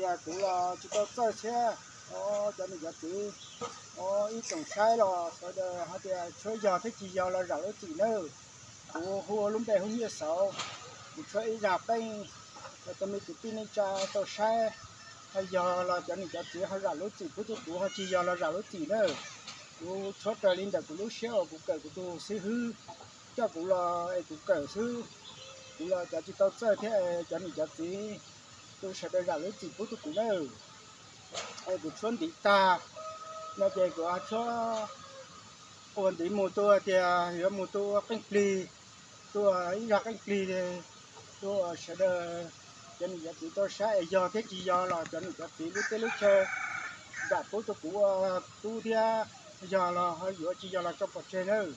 Kuv los tsis tau txawj thiab, cov niam cov txiv, ib tsoom saib los sawv daws hais tias tshuav yog thiab tsis yog los zam lub txim nawb. Kuv hu lub npe hu Nyiaj Xauv, kuv tshuav ib zaj peej, tau me kwv tij neej tsa tau saib, ho yog los cov niam cov txiv ho zam lub txim pub rau kuv, ho tsis yog los zam lub txim nawb. Kuv tshuav raws li ntawm kuv lub siab uas kuv kawm kuv tus xib hwb coj kuv los es kuv kawm xwb. Kuv los cov tsis tau txawj thiab, cov niam cov txiv tus sawv daws zam lub txim pub rau kuv nawb. Es kuv tshuav ntiv tag no ces kuv tshuav ua ntiv mus, tus tias yuav mus ua qeej plig, ua ib zaj qeej plig, ua sawv daws cov niam cov txiv tau saib es yog thiab tsis yog los cov niam cov txiv lub teb lub chaw zam pub rau kuv ua tub thiab, yog los ho yuav, tsis yog los tso pov tseg nawb.